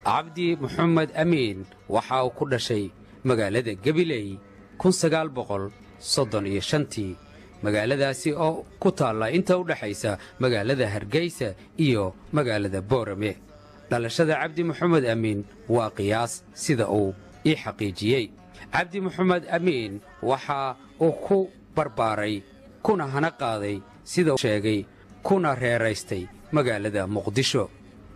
Cabdi Maxamed Amiin waxa uu ku dhashay magaalada Gabiley 1935-tii, magaaladaasi oo ku taalla inta u dhexaysa magaalada Hargeysa iyo magaalada Boorame. Dhalashada Cabdi Maxamed Amiin waa qiyaas, sida uu ii xaqiijiyey. Cabdi Maxamed Amiin waxa uu ku barbaaray, kuna hana qaaday, sida sheegay, kuna reeraystay magaalada Muqdisho.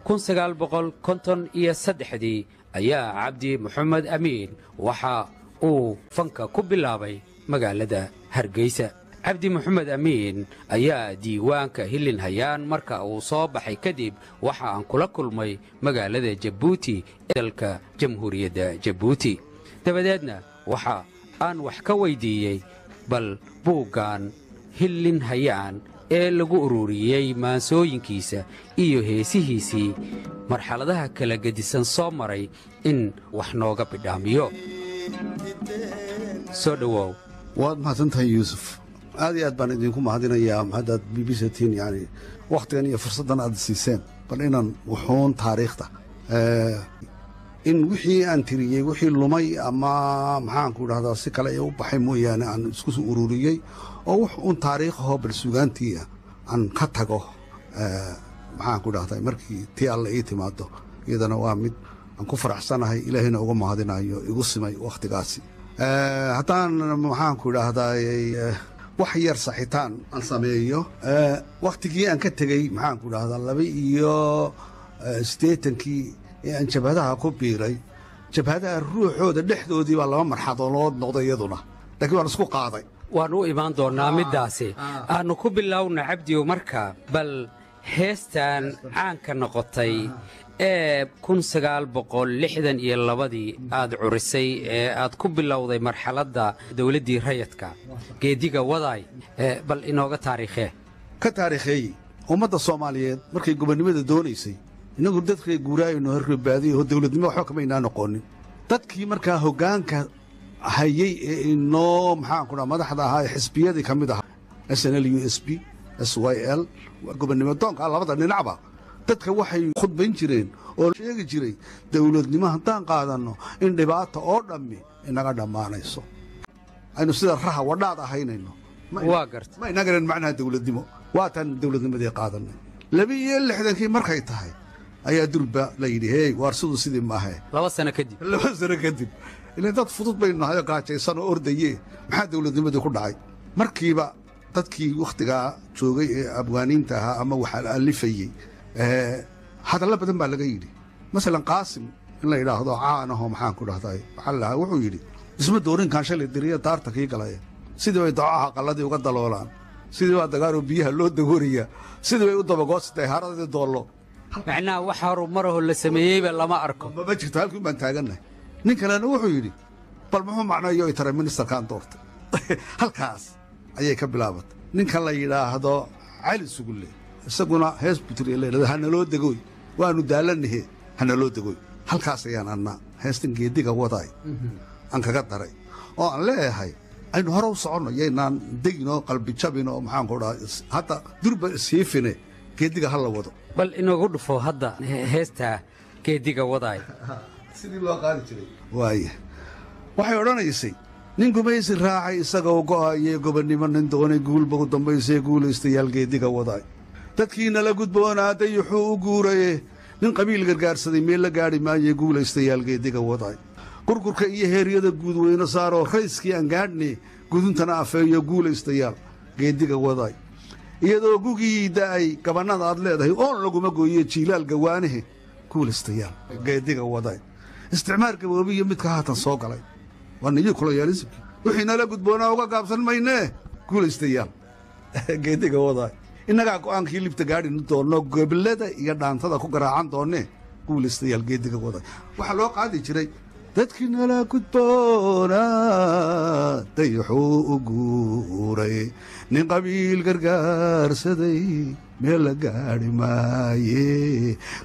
1953-dii ayaa Cabdi Maxamed Amiin waxa uu fanka ku bilaabay magaalada Hargeysa. Cabdi Maxamed Amiin ayaa diiwaanka Hillin Hayaan marka uu soo baxay kadib waxa aan kula kulmay magaalada Jabuuti ee dalka Jamhuuriyadda Jabuuti. Dabadeedna waxa aan wax ka weydiiyey bal buuggan Hillin Hayaan ee lagu ururiyey maansooyinkiisa iyo heesihiisii marxaladaha kala gedisan soo maray in wax nooga bidhaamiyo. Soo dhowow. Waad mahadsantahay, Yuusuf. Aad iyo aad baan idinku mahadinayaa haddaad BBC tiin, yani wakhtigan iyo fursaddan aad siiseen bal inaan wuxuun taariikhda in wixii aan tiriyey, wixii lumay ama maxaanku idhahdaa si kale u baxay mooyaane, aan isku soo ururiyey oo wax uun taariikhahoo bal sugaantii aan ka tago, maxaanku idhahdaa, markii tii Alle ii timaado. Iyadana waa mid aan ku faraxsanahay, Ilaahayna uga mahadinayo igu simay wakhtigaasi. Haddaan, maxaanku idhaahdaa, wax yar saxitaan aan sameeyo, wakhtigii aan ka tegey, maxaanku idhahdaa, 82-kii ee aan jabhadaha ku biiray, jabhadaha ruuxooda dhexdoodii baa laba marxadood noqday iyaduna, laakiin waan isku qaaday. Waan u imaan doonnaa middaasi. Aannu ku bilowna, Cabdiyow, marka bal heestan caanka noqotay ee 1962-dii aad curisay ee aad ku bilowday marxaladda dowladdii rayadka, Geediga Wadaay, bal inooga taariikhee. Ka taariikheeyey ummadda Soomaaliyeed markay gobonnimada doonaysay. Innagu dadkay guuraayayno horbaadiyaho, dowladnimo waxba kamaynaa noqonin. Dadkii markaa hoggaanka hayey ee inoo, maxaanku dhaha, madaxda ahaa ee xisbiyadii ka mid ahaa SNL, USP, SYL, gobonnimo doonka labada dhinacba, dadka waxay khudbayn jireen oo sheegi jiray dowladnimo haddaan qaadanno in dhibaata oo dhammi inaga dhammaanayso, aynu sida raha wadhaad ahaynayno. Waa garta. Ma inagaran macnaha dowladnimo. Waataan dowladnimadii qaadanay 62-kii markay tahay ayaa durba la yidhi, "Hey, waar siduu sidii maahe." 2 sano kadib. 2 sano kadib. Ilan dad fudud baynu nahay oo gaajaysan oo ordaye, maxaa dowladnimadii ku dhacay? Markiiba dadkii wakhtigaa joogay ee abwaaniinta ahaa ama waxaa alifayey hadallo badan baa laga yidhi. Masalan, Qaasim in la yidhaahdo caanaho, maxaan ku dhahday, waxaa lahaa, wuxuu yidhi, "Isma doorinkan shalay diriya daarta kii galaya, sidii bay dacaha qalladii uga daloolaan, sidii baa dagaaroo biyaha loo dagooriyaa, sidii bay u dabagoositay haradii doollo." Macnaha wax horumaraho la sameeyeyba lama arko. Mama jirto, halkiin baan taagannahay. Nin kalena wuxuu yidhi, "Bal muxuu macnayo i taray ministerkaan doortay?" Halkaas ayay ka bilaabatay. Ninka la yidhaahdo Cali Sugulle isaguna hees buturiya la yidhahdo "Hanaloo degoy, waanu daalanahe, hanaloo degoy." Halkaas ayaan anna heestan Geediga Wadaay aan kaga daray oo aan leeyahay aynu hore u soconno, yaynaan deginoo qalbi jabin oo, maxaanku dhaha, hadda durba isiifine, geediga ha la wado. Bal inoogu dhufo hadda heestaa Geediga Wadaay. Sidii loo qaadi jiray waaya waxay odhanaysay: "Nin gumaysi raacay isagoo go'aye, gobonnimo nin doonay guulba u dambaysay, guulaystayaal geediga wadaay. Dadkii nala gudboonaaday wuxuu u guuraye, nin qabiil gargaarsaday meel la gaadhi maaye, guulaystayaal geediga wadaay. Gurgurka iyo heeryada guudweyne saaroo rayskii aan gaadhne, guduntana afeeyo, guulaystayaal geediga wadaay. Iyadoo gugii da'ay gabannada aad leedahay oon laguma gooye jiilaal gawaanahe, guulaystayaal geediga wadaay. Isticmaar gaboobiyo midka haatan soo galay waa niyo colonialism-kii, wixii nala gudboonaa uga gaabsan maynee, guulaystayaal geediga wadaay. Innagaa go'aankii libta gaadhin doonno, gobolada iyo dhaantada ku garaacan doonnee, guulaystayaal geediga wadaay." Waxaa loo qaadi jiray: "Dadkii nala gudboonaa dayaxuu u guuray, nin qabiil gargaarsaday meel la gaadhi maaye,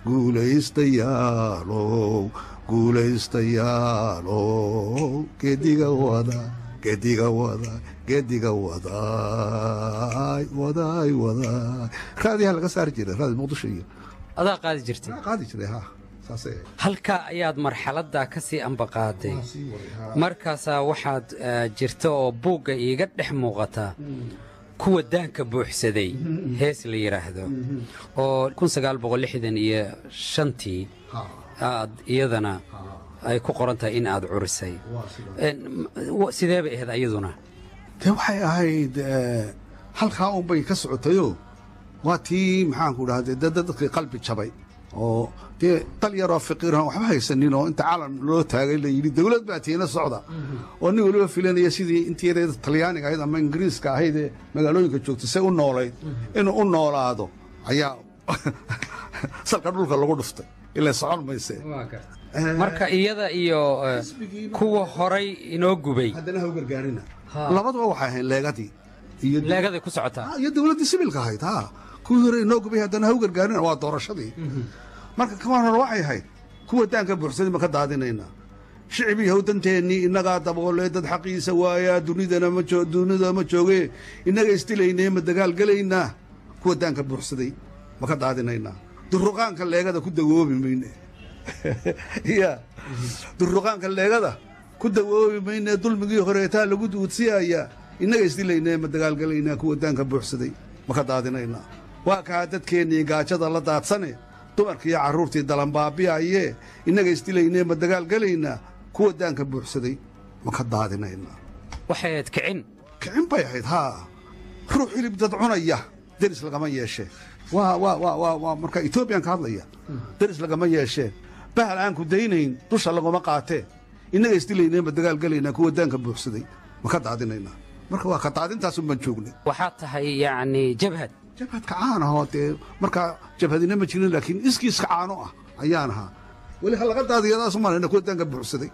guulaystayaalow, guulaystayaalow, geediga wada, geediga wada, geediga wadaay, wadaay, wadaay." Raadiyaha laga saari jiray, Raadi Muqdisho iyo Adaa qaadi jirtay? Qaadi jiray, ha. Saasay ahayd. Halkaa ayaad marxaladdaa ka sii ambaqaaday. Waa sii waday, haa. Markaasaa waxaad jirta oo buugga iiga dhex muuqata kuwa daanka buuxsaday, hees la yidhaahdo oo 1965-tii aad iyadana ay ku qoran tahay in aad curisay. Waa sidaa. Sidee bay ahayd ayaduna? Dee waxay ahayd halkaa unbay ka socotayoo waa tii, maxaanku dhahday, dee dadkii qalbi jabay oo dee dal yaroo faqiiran waxba haysanin oo inta calan loo taagay la yidhi dawlad baa tiina socda, oo nin weliba filanaya sidii intii yareed Talyaaniga ahayd ama Ingiriiska ahayd ee magaalooyinka joogtay se u noolayd inuu u noolaado, ayaa salka dhulka lagu dhuftay, ilaa socon mayse. Marka iyada iyo kuwa horay inoo gubay haddana ha u gargaarina, labaduba waxay ahayd leegadii iyo leegaday ku socotaa. Iyo dawladdii sibilka ahayd. Ha, kuwii hore inoo gubay haddana ha u gargaarina, waa doorashadii. Marka kuwan hore waxay ahayd kuwa daanka buuxsaday ma ka daadinaynaa? Shicbii how danteennii innagaa daboolee, dad xaqiisa waayaa dunidana ma dunida ma jooge, innaga isdilaynee ma dagaal gelaynaa? Kuwa daanka buuxsaday ma ka daadinaynaa? Duruqaanka leegada ku dawoobi mayne, ya duruqaanka leegada ku dawoobi mayne, dulmigii horeetaa lagu duudsiyayaa, innaga isdilaynee ma dagaalgelaynaa? Kuwa daanka buuxsaday ma ka daadinaynaa? Waa kaa dadkeennii gaajada la daadsane, dumarkiiyo carruurtii dalanbaabi'ayee, innaga isdilaynee ma dagaalgelaynaa? Kuwa daanka buuxsaday ma ka daadinaynaa? Waxay ahayd kicin. Kicin bay ahayd, haa. Ruux hilib dad cunaya deris lagama yeeshee. Waa marka Etoobiyan ka hadlaya, deris lagama yeeshee, bahal aan ku daynayn dusha laguma qaatee, innaga isdilaynee ma dagaalgelaynaa? Kuwa daanka buuxsaday ma ka daadinaynaa? Marka waa ka daadintaasun baan joognay. Waxaad tahay yacni jabhad. Jabhadka caan ahoo dee markaa jabhadina ma jirin, laakiin iskiiska caano ah ayaan ahaa. Weli ha laga daadiyadaasu malayna kuwa daanka buuxsaday.